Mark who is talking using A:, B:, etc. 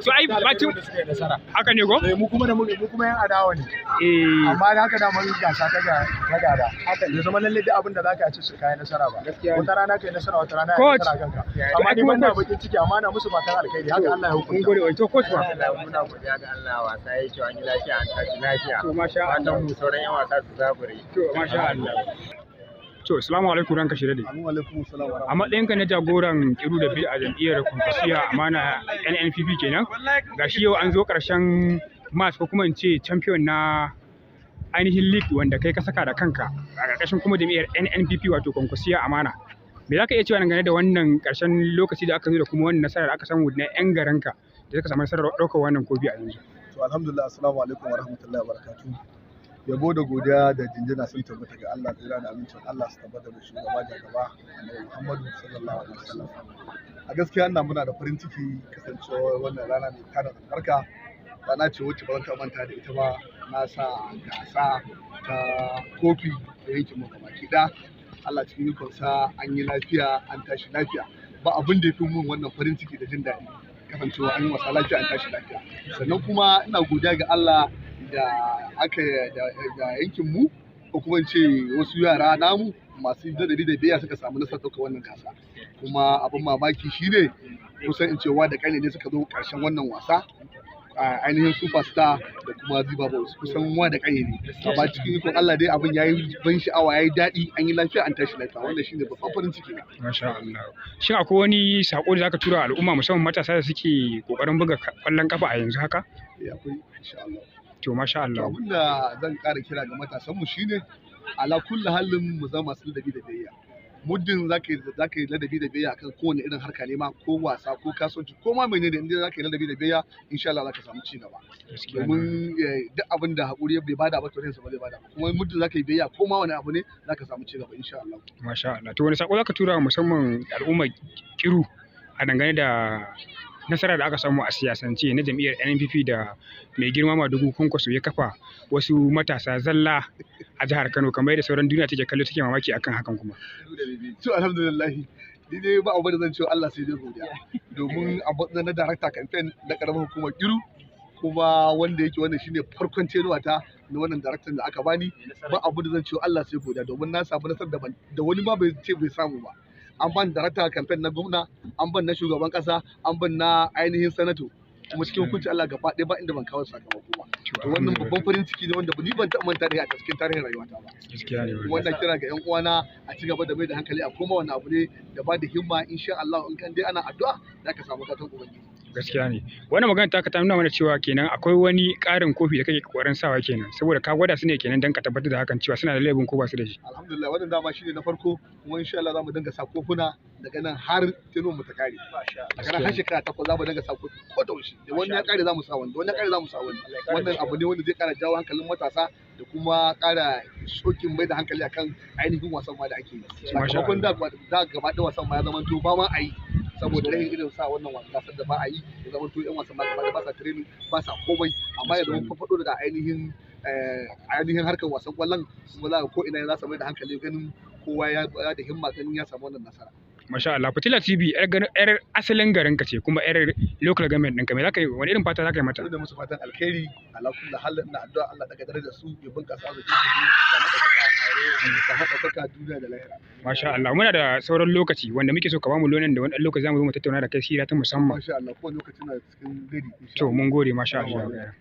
A: To ai bacin
B: da suka yi nasara.
A: Haka ne ko?
B: Eh, mu kuma da mu kuma yan adawa ne.
A: Eh.
B: Amma da haka da mun gasa ta ga ta gada. Haka ne zama lalle duk abin da zaka ci su kai nasara ba. Wata rana kai nasara, wata rana kai nasara kanka. Amma ni ban na bakin ciki, amma na musu fatan alkhairi, haka Allah ya hukunta.
A: Mun gode wai to coach ba.
C: Muna godiya ga Allah, wasa yake kyau, an yi lafiya, an tashi lafiya.
A: To masha Allah.
C: Fatan mu sauran yan wasa su zabure.
A: To masha Allah. To assalamu alaikum, ranka shi dade.
D: Amin, alaikum salam wa
A: A matsayinka na jagoran Kiru da Bil a jam'iyyar Kwankwasiya Amana NNPP kenan. Gashi yau an zo karshen match, ko kuma in ce champion na ainihin league wanda kai ka saka da kanka a ƙarƙashin kuma jam'iyyar NNPP, wato Kwankwasiya Amana. Me za ka iya cewa dangane da wannan ƙarshen lokaci da aka zo da kuma wannan nasarar da aka samu na 'yan garinka da suka samu nasarar ɗaukar wannan kofi a yanzu?
D: To alhamdulillah, assalamu alaikum wa rahmatullahi wa barakatuh. Yabo da godiya da jinjina sun tabbata ga Allah, tsira da amincin Allah su tabbata da shugaba jagaba Annabi Muhammadu sallallahu alaihi wasallam. A gaskiya ina muna da farin ciki kasancewar wannan rana mai tara albarka. Rana ce wacce ba zan taɓa manta da ita ba. Na sa gasa ta kofi da yankin mu gabaki ɗaya. Allah cikin ikonsa an yi lafiya, an tashi lafiya. Ba abin da ya fi mun wannan farin ciki da jin daɗi kasancewa an yi wasa lafiya, an tashi lafiya. Sannan kuma ina godiya ga Allah da aka da yankin mu, ko kuma in ce wasu yara namu masu ladabi da biyayya suka samu nasarar ɗaukar wannan gasa. Kuma abin mamaki shine kusan in ce wa da ƙane ne suka zo ƙarshen wannan wasa, a ainihin Superstar da kuma Ziba Boys, kusan wa da ƙane ne. Amma cikin ikon Allah dai abin yayi ban sha'awa, yayi daɗi, an yi lafiya, an tashi lafiya. Wannan shine babban farin ciki na.
A: Masha Allah. Shin akwai wani sako da zaka tura al'umma, musamman matasa da suke kokarin buga kwallon kafa a yanzu haka?
D: Eh, akwai insha Allah.
A: To masha
D: To
A: Allah.
D: abinda zan ƙara kira ga matasanmu shine ala kulli halin mu zama masu ladabi da biyayya. Muddin zaka yi ladabi da biyayya akan kowane irin harka ne ma, ko wasa ko kasuwanci ko ma menene, inda zaka yi ladabi da biyayya, insha Allah zaka samu ci gaba.
A: Gaskiya ne.
D: Domin duk abin da haƙuri bai bada ba, to ransa ba zai bada ba. Kuma muddin zaka yi biyayya, ko ma wani abu ne, zaka samu ci gaba insha Allah.
A: Masha Allah. To wani sako zaka tura musamman al'ummar Kiru a dangane da nasarar da aka samu a siyasance na jam'iyyar NNPP da mai girma Madugu Kwankwaso ya kafa wasu matasa zalla a jihar Kano, kamar yadda sauran duniya take kallo take mamaki akan hakan kuma?
D: To alhamdulillah, ni dai ba abu da zan ce Allah sai dai godiya, domin a matsayin na director campaign na karamar hukumar Kiru, kuma wanda yake wannan shine farkon tenuwa ta na wannan director da aka bani, ba abu da zan ce Allah sai godiya, domin na samu nasarar da ban da wani ma bai ce bai samu ba. An ban director campaign na gwamna, an ban na shugaban kasa, an ban na ainihin sanato, kuma cikin hukuncin Allah gaba ɗaya ba inda ban kawo sakamako ba. To wannan babban farin ciki ne wanda ni ban taɓa manta da shi a cikin tarihin rayuwata ba.
A: Gaskiya ne.
D: Kuma ina kira ga 'yan uwana a ci gaba da mai da hankali a koma wani abu ne da ba da himma. Insha Allah in kan dai ana addu'a, za ka samu katon ubangiji.
A: Gaskiya ne. Wannan magana ta ta nuna mana cewa kenan akwai wani ƙarin kofi da kake kokarin sawa kenan, saboda ka gwada su ne kenan don ka tabbatar da hakan, cewa suna da laifin ko ba su da shi.
D: Alhamdulillah, wannan dama shine na farko, kuma insha Allah za mu dinga sa kofuna daga nan har tenuwan mu ta kare. Daga nan har shekara 8 za mu dinga sa kofi ko da yaushe. Da wani ya kare za mu sa wani, da wani ya kare za mu sa wani. Wannan abu ne wanda zai kara jawo hankalin matasa da kuma kara shokin mai da hankali akan ainihin wasan ma da ake yi, sakamakon da da gaba ɗaya wasan ma ya zama to ba ma a yi saboda rashin irin sa wannan gasar da ba a yi. Ya zama to yan wasan ma gaba ɗaya ba sa training, ba sa komai. Amma ya zama farfaɗo da ainihin harkar wasan kwallon, kuma za ka ko ina za su mai da hankali ganin kowa ya da himma ganin ya samu wannan nasara.
A: Masha Allah, Fitila TV yar asalin garin ka ce kuma yar local government ɗinka. Me zaka yi, wani irin fata zaka yi mata?
D: Ina musu fatan alkhairi. Ala kulli hal ina addu'a Allah daga darajar su, ya bunkasa arzikin su, samu ɗaukaka duniya da lahira.
A: Masha Allah, muna da sauran lokaci wanda muke so ka bamu lonan da wani ɗan lokaci zamu zo mu tattauna da kai sira ta musamman.
D: Masha Allah, kowane lokaci na cikin gari.
A: To mun gode, masha Allah.